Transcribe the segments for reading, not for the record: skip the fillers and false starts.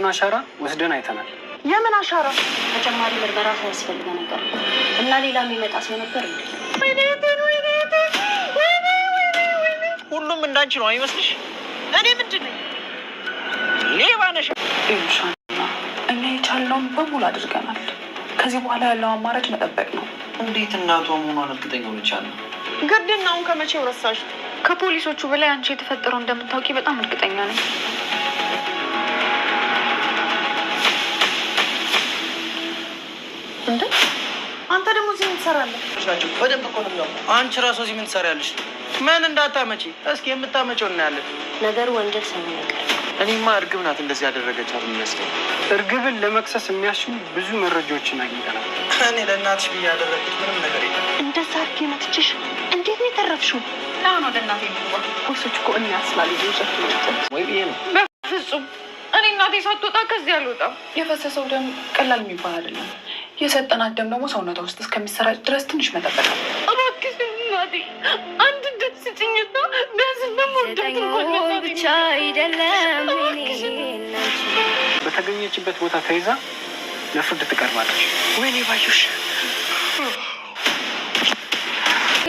አሻራ ወስደን አይተናል። የምን አሻራ? ተጨማሪ ምርመራ ሳያስፈልገ ነገር እና ሌላ የሚመጣ ሰው ነበር እንዴ? ሁሉም እንዳንቺ ነው አይመስልሽ? እኔ ምንድን ነኝ? ሌባ ነሽ። ይኸውልሽ እኛ የቻልነውን በሙሉ አድርገናል። ከዚህ በኋላ ያለው አማራጭ መጠበቅ ነው። እንዴት እናቷ መሆኗን እርግጠኛ ሆነቻለሁ? ግርድናውን ከመቼው ረሳሽ? ከፖሊሶቹ በላይ አንቺ የተፈጠረው እንደምታውቂ በጣም እርግጠኛ ነኝ። እንዴ አንተ ደግሞ እዚህ ምን ትሰራለህ? ናቸው በደንብ እኮ ነው የሚያውቁ። አንቺ ራሱ እዚህ ምን ትሰሪያለሽ? ምን እንዳታመጪ እስኪ የምታመጪው እናያለን። ነገሩ ወንጀል ሳይሆን አይቀርም። እኔማ እርግብ ናት እንደዚህ ያደረገቻት የሚመስለኝ። እርግብን ለመክሰስ የሚያስችሉ ብዙ መረጃዎችን አግኝተናል። እኔ ለእናትሽ ብዬ ያደረግኩት ምንም ነገር የለም። እንደዛ አድርጌ መትቼሽ እንዴት ነው የተረፍሽው? አሁን ወደ እናቴ እንግባ። ፖሊሶች እኮ እኛ ስላሉ ይዘት ወይ ብዬ ነው። በፍጹም እኔ እናቴ ሳትወጣ ከዚህ አልወጣም። የፈሰሰው ደም ቀላል የሚባል አይደለም። የሰጠናት ደም ደግሞ ሰውነቷ ውስጥ እስከሚሰራጭ ድረስ ትንሽ መጠበቅ አለ። እባክሽ እናቴ አንድ ድል ስጭኝና ቢያንስ እንደምወዳት ዘጠኝ እንኳን ወር ለእናቴ ብቻ አይደለም እኔ እናንቺ በተገኘችበት ቦታ ተይዛ ለፍርድ ትቀርባለች። ወይኔ ባዩሽ።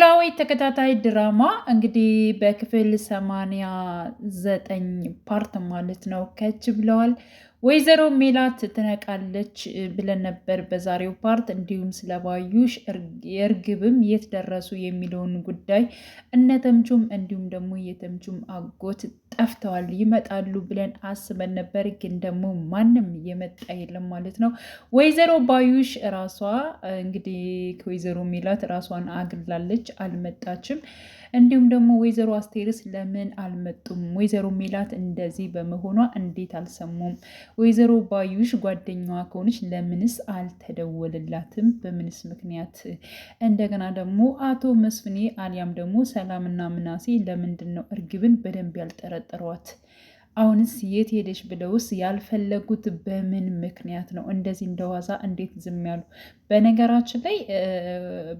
ኖላዊ ተከታታይ ድራማ እንግዲህ በክፍል 89 part ማለት ነው ከች ብለዋል። ወይዘሮ ሜላት ትነቃለች ብለን ነበር በዛሬው part። እንዲሁም ስለ ባዩሽ እርግብም የት ደረሱ የሚለውን ጉዳይ እነ ተምቹም እንዲሁም ደግሞ የተምቹም አጎት ጠፍተዋል ይመጣሉ ብለን አስበን ነበር፣ ግን ደግሞ ማንም የመጣ የለም ማለት ነው። ወይዘሮ ባዩሽ ራሷ እንግዲህ ከወይዘሮ ሜላት ራሷን አግላለች፣ አልመጣችም። እንዲሁም ደግሞ ወይዘሮ አስቴርስ ለምን አልመጡም? ወይዘሮ ሜላት እንደዚህ በመሆኗ እንዴት አልሰሙም? ወይዘሮ ባዩሽ ጓደኛዋ ከሆነች ለምንስ አልተደወለላትም? በምንስ ምክንያት? እንደገና ደግሞ አቶ መስፍኔ አሊያም ደግሞ ሰላምና ምናሴ ለምንድን ነው እርግብን በደንብ ያልጠረጠሯት? አሁንስ የት ሄደች ብለውስ ያልፈለጉት በምን ምክንያት ነው? እንደዚህ እንደዋዛ እንዴት ዝም ያሉ? በነገራችን ላይ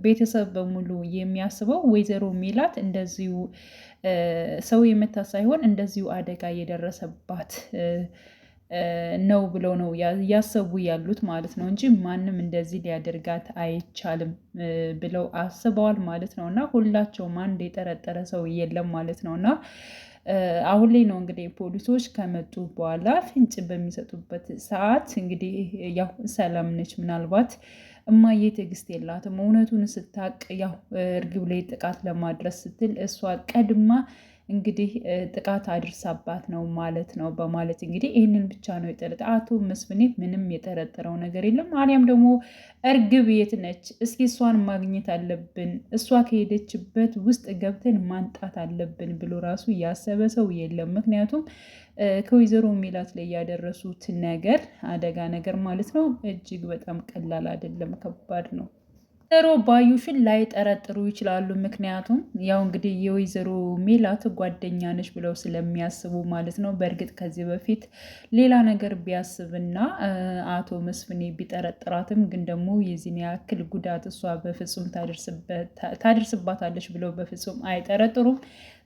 ቤተሰብ በሙሉ የሚያስበው ወይዘሮ ሜላት እንደዚሁ ሰው የመታ ሳይሆን እንደዚሁ አደጋ የደረሰባት ነው ብለው ነው እያሰቡ ያሉት ማለት ነው እንጂ ማንም እንደዚህ ሊያደርጋት አይቻልም ብለው አስበዋል ማለት ነው። እና ሁላቸውም አንድ የጠረጠረ ሰው የለም ማለት ነው። እና አሁን ላይ ነው እንግዲህ ፖሊሶች ከመጡ በኋላ ፍንጭ በሚሰጡበት ሰዓት እንግዲህ ያው ሰላም ነች። ምናልባት እማዬ ትዕግስት የላትም። እውነቱን ስታቅ ያው እርግብ ላይ ጥቃት ለማድረስ ስትል እሷ ቀድማ እንግዲህ ጥቃት አድርሳባት ነው ማለት ነው በማለት እንግዲህ ይህንን ብቻ ነው የጠረጠ አቶ መስፍኔ ምንም የጠረጠረው ነገር የለም። አሊያም ደግሞ እርግብ የት ነች? እስኪ እሷን ማግኘት አለብን፣ እሷ ከሄደችበት ውስጥ ገብተን ማንጣት አለብን ብሎ ራሱ ያሰበ ሰው የለም። ምክንያቱም ከወይዘሮ ሜላት ላይ ያደረሱት ነገር አደጋ ነገር ማለት ነው እጅግ በጣም ቀላል አይደለም፣ ከባድ ነው። ወይዘሮ ባዩሽን ላይጠረጥሩ ይችላሉ። ምክንያቱም ያው እንግዲህ የወይዘሮ ሜላት ጓደኛ ነች ብለው ስለሚያስቡ ማለት ነው። በእርግጥ ከዚህ በፊት ሌላ ነገር ቢያስብና አቶ መስፍኔ ቢጠረጥራትም ግን ደግሞ የዚህን ያክል ጉዳት እሷ በፍጹም ታደርስባታለች ብለው በፍጹም አይጠረጥሩም።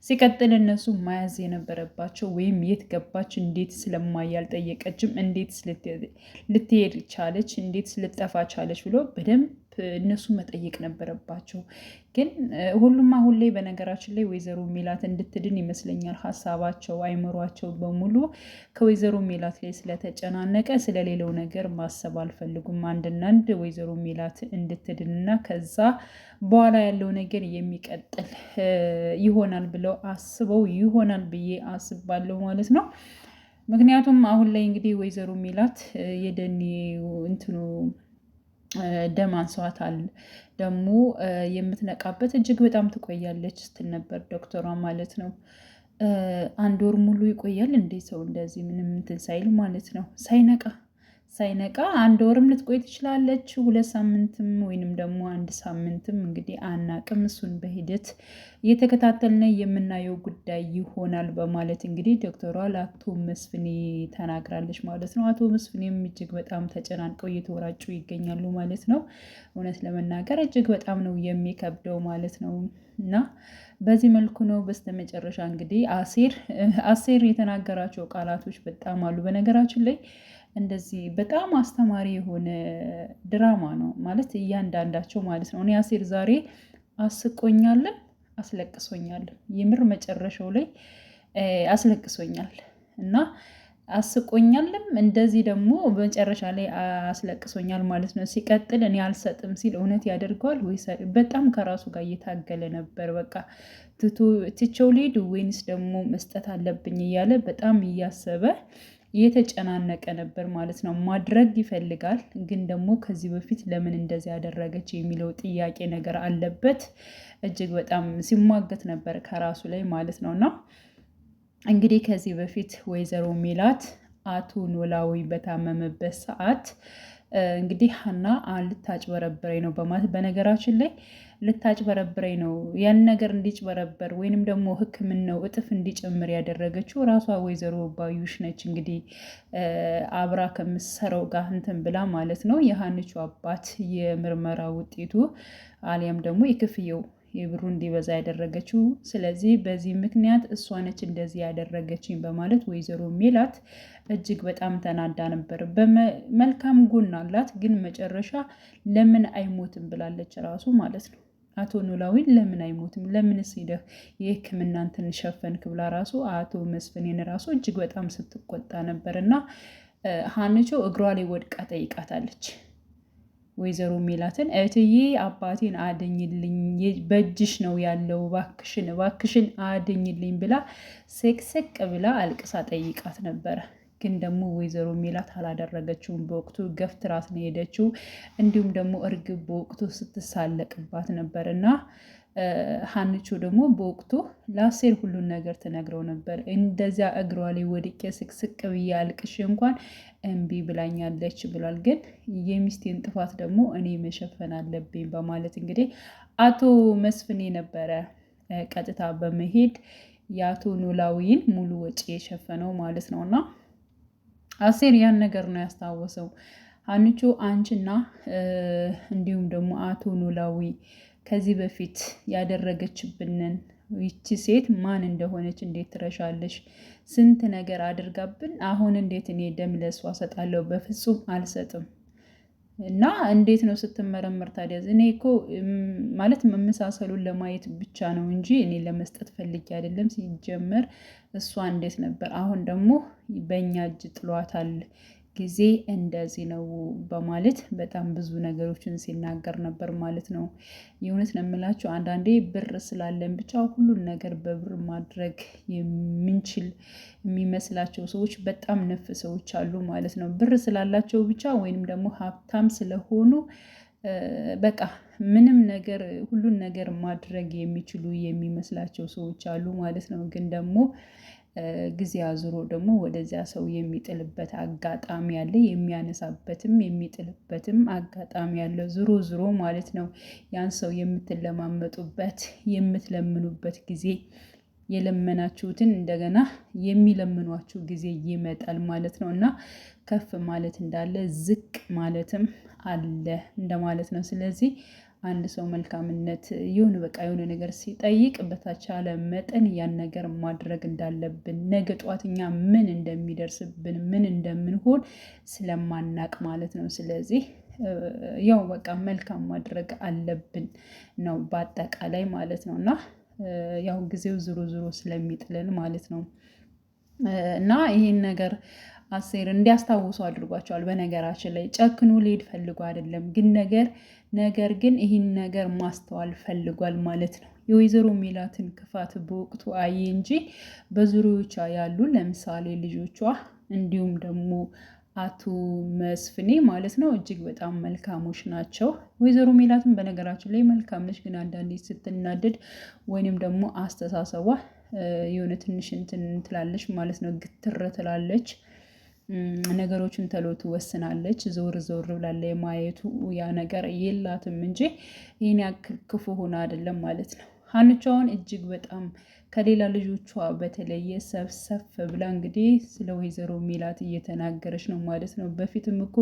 ሲቀጥል እነሱ መያዝ የነበረባቸው ወይም የት ገባች፣ እንዴት ስለማይ አልጠየቀችም፣ እንዴት ልትሄድ ቻለች፣ እንዴት ልጠፋ ቻለች ብሎ በደንብ እነሱ መጠየቅ ነበረባቸው። ግን ሁሉም አሁን ላይ በነገራችን ላይ ወይዘሮ ሜላት እንድትድን ይመስለኛል ሀሳባቸው፣ አይምሯቸው በሙሉ ከወይዘሮ ሜላት ላይ ስለተጨናነቀ ስለሌለው ነገር ማሰብ አልፈልጉም። አንድና አንድ ወይዘሮ ሜላት እንድትድንና ከዛ በኋላ ያለው ነገር የሚቀጥል ይሆናል ብለው አስበው ይሆናል ብዬ አስባለሁ ማለት ነው። ምክንያቱም አሁን ላይ እንግዲህ ወይዘሮ ሜላት የደኔ እንትኑ ደም አንሷታል። ደግሞ የምትነቃበት እጅግ በጣም ትቆያለች ስትል ነበር ዶክተሯ ማለት ነው። አንድ ወር ሙሉ ይቆያል እንዴ ሰው እንደዚህ ምንም እንትን ሳይል ማለት ነው፣ ሳይነቃ ሳይነቃ አንድ ወርም ልትቆይ ትችላለች፣ 2 ሳምንትም ወይንም ደግሞ አንድ ሳምንትም እንግዲህ አናቅም። እሱን በሂደት እየተከታተልን የምናየው ጉዳይ ይሆናል በማለት እንግዲህ ዶክተሯ ለአቶ መስፍኔ ተናግራለች ማለት ነው። አቶ መስፍኔም እጅግ በጣም ተጨናንቀው እየተወራጩ ይገኛሉ ማለት ነው። እውነት ለመናገር እጅግ በጣም ነው የሚከብደው ማለት ነው። እና በዚህ መልኩ ነው በስተመጨረሻ እንግዲህ አሴር አሴር የተናገራቸው ቃላቶች በጣም አሉ። በነገራችን ላይ እንደዚህ በጣም አስተማሪ የሆነ ድራማ ነው ማለት እያንዳንዳቸው ማለት ነው። እኔ አሴር ዛሬ አስቆኛልም አስለቅሶኛልም። የምር መጨረሻው ላይ አስለቅሶኛል እና አስቆኛልም እንደዚህ ደግሞ መጨረሻ ላይ አስለቅሶኛል ማለት ነው። ሲቀጥል እኔ አልሰጥም ሲል እውነት ያደርገዋል ወይ? በጣም ከራሱ ጋር እየታገለ ነበር። በቃ ትቼው ልሂድ ወይንስ ደግሞ መስጠት አለብኝ እያለ በጣም እያሰበ እየተጨናነቀ ነበር ማለት ነው። ማድረግ ይፈልጋል፣ ግን ደግሞ ከዚህ በፊት ለምን እንደዚህ ያደረገች የሚለው ጥያቄ ነገር አለበት። እጅግ በጣም ሲሟገት ነበር ከራሱ ላይ ማለት ነው እና እንግዲህ ከዚህ በፊት ወይዘሮ ሜላት አቶ ኖላዊ በታመመበት ሰዓት እንግዲህ ሀና ልታጭበረብረኝ ነው በማለት በነገራችን ላይ ልታጭበረብረኝ ነው ያን ነገር እንዲጭበረበር ወይንም ደግሞ ሕክምናው እጥፍ እንዲጨምር ያደረገችው ራሷ ወይዘሮ ባዩሽ ነች። እንግዲህ አብራ ከምትሰራው ጋር እንትን ብላ ማለት ነው የሀንቹ አባት የምርመራ ውጤቱ አሊያም ደግሞ የክፍየው የብሩ እንዲበዛ ያደረገችው። ስለዚህ በዚህ ምክንያት እሷ ነች እንደዚህ ያደረገችኝ በማለት ወይዘሮ ሜላት እጅግ በጣም ተናዳ ነበር። በመልካም ጎን አላት፣ ግን መጨረሻ ለምን አይሞትም ብላለች ራሱ ማለት ነው። አቶ ኖላዊን ለምን አይሞትም? ለምንስ ሄደህ የሕክምና እንትን ሸፈንክ ብላ ራሱ አቶ መስፍኔን ራሱ እጅግ በጣም ስትቆጣ ነበር። እና ሀንቾ እግሯ ላይ ወድቃ ጠይቃታለች። ወይዘሮ ሜላትን እትዬ አባቴን አድኝልኝ፣ በእጅሽ ነው ያለው፣ እባክሽን እባክሽን አድኝልኝ ብላ ስቅስቅ ብላ አልቅሳ ጠይቃት ነበረ። ግን ደግሞ ወይዘሮ ሜላት አላደረገችውም። በወቅቱ ገፍትራት ነው የሄደችው። እንዲሁም ደግሞ እርግብ በወቅቱ ስትሳለቅባት ነበር እና ሀንቾ ደግሞ በወቅቱ ለአሴር ሁሉን ነገር ትነግረው ነበር። እንደዚያ እግሯ ላይ ወድቄ ስቅስቅ ብዬ አልቅሼ እንኳን እምቢ ብላኛለች ብሏል። ግን የሚስቴን ጥፋት ደግሞ እኔ መሸፈን አለብኝ በማለት እንግዲህ አቶ መስፍኔ ነበረ ቀጥታ በመሄድ የአቶ ኖላዊን ሙሉ ወጪ የሸፈነው ማለት ነው። እና አሴር ያን ነገር ነው ያስታወሰው። ሀንቾ አንቺና እንዲሁም ደግሞ አቶ ኖላዊ ከዚህ በፊት ያደረገችብንን ይቺ ሴት ማን እንደሆነች እንዴት ትረሻለሽ? ስንት ነገር አድርጋብን፣ አሁን እንዴት እኔ ደም ለእሷ እሰጣለሁ? በፍጹም አልሰጥም። እና እንዴት ነው ስትመረመር ታዲያ? እኔ እኮ ማለት መመሳሰሉን ለማየት ብቻ ነው እንጂ እኔ ለመስጠት ፈልጌ አይደለም። ሲጀመር እሷ እንዴት ነበር? አሁን ደግሞ በእኛ እጅ ጥሏታል። ጊዜ እንደዚህ ነው በማለት በጣም ብዙ ነገሮችን ሲናገር ነበር ማለት ነው። የእውነት ነው የምላችሁ አንዳንዴ ብር ስላለን ብቻ ሁሉን ነገር በብር ማድረግ የምንችል የሚመስላቸው ሰዎች በጣም ነፍ ሰዎች አሉ ማለት ነው። ብር ስላላቸው ብቻ ወይንም ደግሞ ሀብታም ስለሆኑ በቃ ምንም ነገር ሁሉን ነገር ማድረግ የሚችሉ የሚመስላቸው ሰዎች አሉ ማለት ነው። ግን ደግሞ ጊዜ አዙሮ ደግሞ ወደዚያ ሰው የሚጥልበት አጋጣሚ አለ። የሚያነሳበትም የሚጥልበትም አጋጣሚ አለ። ዙሮ ዙሮ ማለት ነው ያን ሰው የምትለማመጡበት የምትለምኑበት ጊዜ የለመናችሁትን እንደገና የሚለምኗችሁ ጊዜ ይመጣል ማለት ነው። እና ከፍ ማለት እንዳለ ዝቅ ማለትም አለ እንደማለት ነው። ስለዚህ አንድ ሰው መልካምነት የሆነ በቃ የሆነ ነገር ሲጠይቅ በተቻለ መጠን ያን ነገር ማድረግ እንዳለብን ነገ ጠዋት እኛ ምን እንደሚደርስብን ምን እንደምንሆን ስለማናቅ ማለት ነው። ስለዚህ ያው በቃ መልካም ማድረግ አለብን ነው በአጠቃላይ ማለት ነው። እና ያው ጊዜው ዞሮ ዞሮ ስለሚጥልን ማለት ነው። እና ይሄን ነገር አሴር እንዲያስታውሱ አድርጓቸዋል። በነገራችን ላይ ጨክኖ ሊሄድ ፈልጎ አይደለም፣ ግን ነገር ግን ይህን ነገር ማስተዋል ፈልጓል ማለት ነው። የወይዘሮ ሜላትን ክፋት በወቅቱ አየ እንጂ በዙሪያዎቿ ያሉ ለምሳሌ ልጆቿ እንዲሁም ደግሞ አቶ መስፍኔ ማለት ነው እጅግ በጣም መልካሞች ናቸው። ወይዘሮ ሜላትን በነገራችን ላይ መልካም ነች፣ ግን አንዳንዴ ስትናደድ ወይንም ደግሞ አስተሳሰቧ የሆነ ትንሽ እንትን ትላለች ማለት ነው፣ ግትር ትላለች። ነገሮችን ተሎ ትወስናለች። ዞር ዞር ብላ የማየቱ ያ ነገር የላትም እንጂ ይህን ያክል ክፉ ሆና አይደለም ማለት ነው። ሀንቿውን እጅግ በጣም ከሌላ ልጆቿ በተለየ ሰፍሰፍ ብላ እንግዲህ ስለ ወይዘሮ ሜላት እየተናገረች ነው ማለት ነው። በፊትም እኮ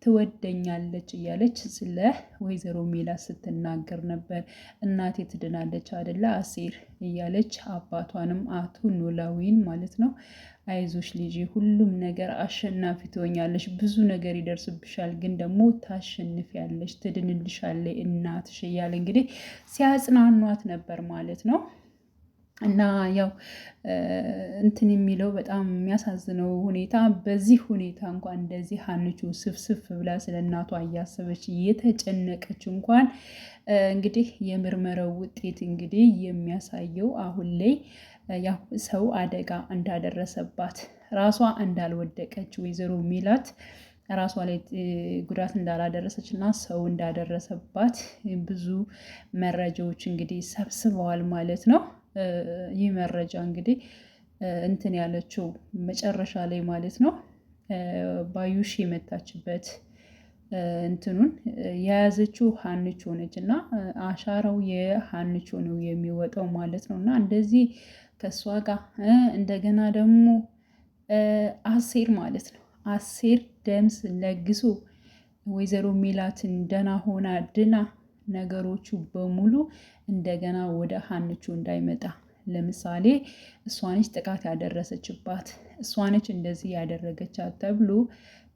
ትወደኛለች እያለች ስለ ወይዘሮ ሜላት ስትናገር ነበር። እናቴ ትድናለች አደለ አሴር እያለች አባቷንም አቶ ኖላዊን ማለት ነው አይዞሽ ልጄ፣ ሁሉም ነገር አሸናፊ ትሆኛለሽ፣ ብዙ ነገር ይደርስብሻል፣ ግን ደግሞ ታሸንፊያለሽ፣ ትድንልሻለች እናትሽ እያለ እንግዲህ ሲያጽናኗት ነበር ማለት ነው። እና ያው እንትን የሚለው በጣም የሚያሳዝነው ሁኔታ በዚህ ሁኔታ እንኳን እንደዚህ ሀንቹ ስፍስፍ ብላ ስለ እናቷ እያሰበች እየተጨነቀች እንኳን እንግዲህ የምርመራው ውጤት እንግዲህ የሚያሳየው አሁን ላይ ያው ሰው አደጋ እንዳደረሰባት፣ ራሷ እንዳልወደቀች፣ ወይዘሮ ሚላት ራሷ ላይ ጉዳት እንዳላደረሰች እና ሰው እንዳደረሰባት ብዙ መረጃዎች እንግዲህ ሰብስበዋል ማለት ነው። ይህ መረጃ እንግዲህ እንትን ያለችው መጨረሻ ላይ ማለት ነው ባዩሽ የመታችበት እንትኑን የያዘችው ሀንቾ ነች እና አሻራው የሀንቾ ነው የሚወጣው ማለት ነው። እና እንደዚህ ከእሷ ጋር እንደገና ደግሞ አሴር ማለት ነው፣ አሴር ደምስ ለግሶ ወይዘሮ ሜላትን ደህና ሆና ድና ነገሮቹ በሙሉ እንደገና ወደ ሀንቹ እንዳይመጣ፣ ለምሳሌ እሷነች ጥቃት ያደረሰችባት፣ እሷነች እንደዚህ ያደረገቻት ተብሎ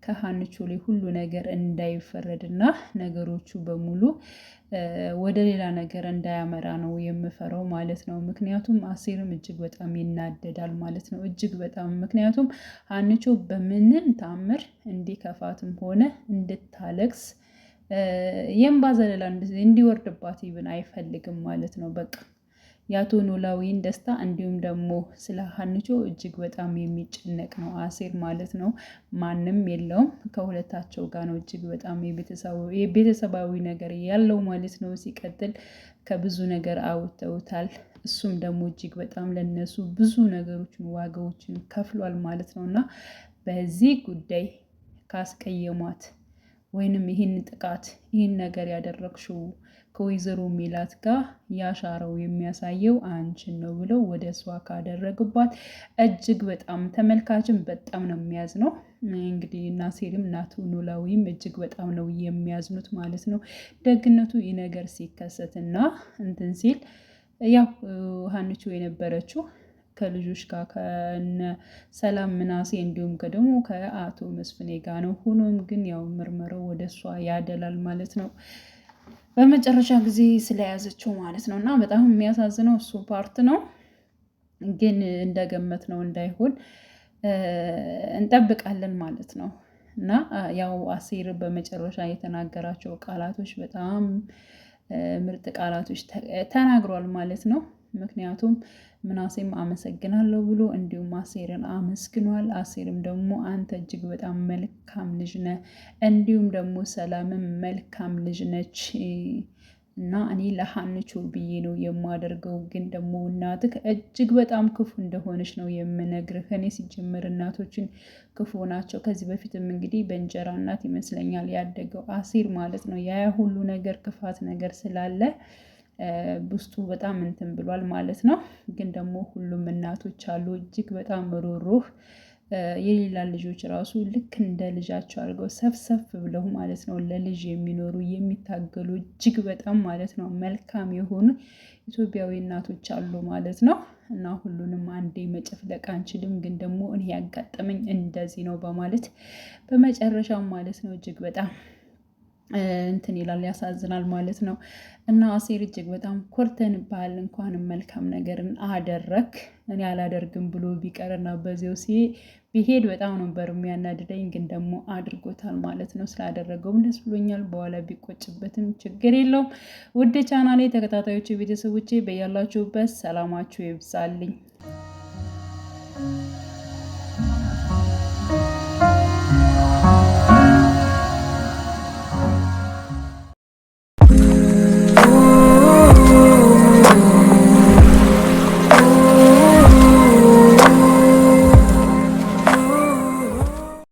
ከሀንቹ ላይ ሁሉ ነገር እንዳይፈረድና ነገሮቹ በሙሉ ወደ ሌላ ነገር እንዳያመራ ነው የምፈራው ማለት ነው። ምክንያቱም አሴርም እጅግ በጣም ይናደዳል ማለት ነው። እጅግ በጣም፣ ምክንያቱም ሀንቹ በምንም ታምር እንዲከፋትም ሆነ እንድታለቅስ፣ የእምባ ዘለላ እንዲወርድባት ይብን አይፈልግም ማለት ነው። በቃ የአቶ ኖላዊን ደስታ እንዲሁም ደግሞ ስለ ሀንቾ እጅግ በጣም የሚጨነቅ ነው አሴር ማለት ነው። ማንም የለውም፣ ከሁለታቸው ጋር ነው እጅግ በጣም የቤተሰባዊ ነገር ያለው ማለት ነው። ሲቀጥል ከብዙ ነገር አውጥተውታል። እሱም ደግሞ እጅግ በጣም ለነሱ ብዙ ነገሮችን ዋጋዎችን ከፍሏል ማለት ነው። እና በዚህ ጉዳይ ካስቀየሟት ወይንም ይህን ጥቃት ይህን ነገር ያደረግሽው ከወይዘሮ ሜላት ጋር ያሻረው የሚያሳየው አንቺን ነው ብለው ወደ እሷ ካደረግባት እጅግ በጣም ተመልካችን በጣም ነው የሚያዝነው። እንግዲህ ናሴርም እናቱ ኖላዊም እጅግ በጣም ነው የሚያዝኑት ማለት ነው። ደግነቱ ይህ ነገር ሲከሰትና እንትን ሲል ያው ሀንቹ የነበረችው ከልጆች ጋር ከነ ሰላም ምናሴ እንዲሁም ከደግሞ ከአቶ መስፍኔ ጋር ነው። ሆኖም ግን ያው ምርመራው ወደ እሷ ያደላል ማለት ነው። በመጨረሻ ጊዜ ስለያዘችው ማለት ነው። እና በጣም የሚያሳዝነው እሱ part ነው። ግን እንደገመት ነው እንዳይሆን እንጠብቃለን ማለት ነው። እና ያው አሴር በመጨረሻ የተናገራቸው ቃላቶች በጣም ምርጥ ቃላቶች ተናግሯል ማለት ነው። ምክንያቱም ምናሴም አመሰግናለሁ ብሎ እንዲሁም አሴርን አመስግኗል። አሴርም ደግሞ አንተ እጅግ በጣም መልካም ልጅ ነህ፣ እንዲሁም ደግሞ ሰላምም መልካም ልጅ ነች እና እኔ ለሀንቾ ብዬ ነው የማደርገው፣ ግን ደግሞ እናትህ እጅግ በጣም ክፉ እንደሆነች ነው የምነግርህ። እኔ ሲጀምር እናቶችን ክፉ ናቸው። ከዚህ በፊትም እንግዲህ በእንጀራ እናት ይመስለኛል ያደገው አሴር ማለት ነው። ያ ሁሉ ነገር ክፋት ነገር ስላለ ውስጡ በጣም እንትን ብሏል ማለት ነው። ግን ደግሞ ሁሉም እናቶች አሉ እጅግ በጣም ሩሩህ፣ የሌላ ልጆች ራሱ ልክ እንደ ልጃቸው አድርገው ሰፍሰፍ ብለው ማለት ነው ለልጅ የሚኖሩ፣ የሚታገሉ፣ እጅግ በጣም ማለት ነው መልካም የሆኑ ኢትዮጵያዊ እናቶች አሉ ማለት ነው። እና ሁሉንም አንዴ መጨፍለቅ አንችልም፣ ግን ደግሞ እኔ ያጋጠመኝ እንደዚህ ነው በማለት በመጨረሻም ማለት ነው እጅግ በጣም እንትን ይላል፣ ያሳዝናል ማለት ነው። እና አሴር እጅግ በጣም ኮርተንብሃል፣ እንኳንም መልካም ነገርን አደረክ። እኔ አላደርግም ብሎ ቢቀርና በዚያው ቢሄድ በጣም ነበር የሚያናድደኝ፣ ግን ደግሞ አድርጎታል ማለት ነው። ስላደረገውም ደስ ብሎኛል። በኋላ ቢቆጭበትም ችግር የለውም። ውድ ቻናሌ ተከታታዮች ቤተሰቦቼ በያላችሁበት ሰላማችሁ ይብዛልኝ።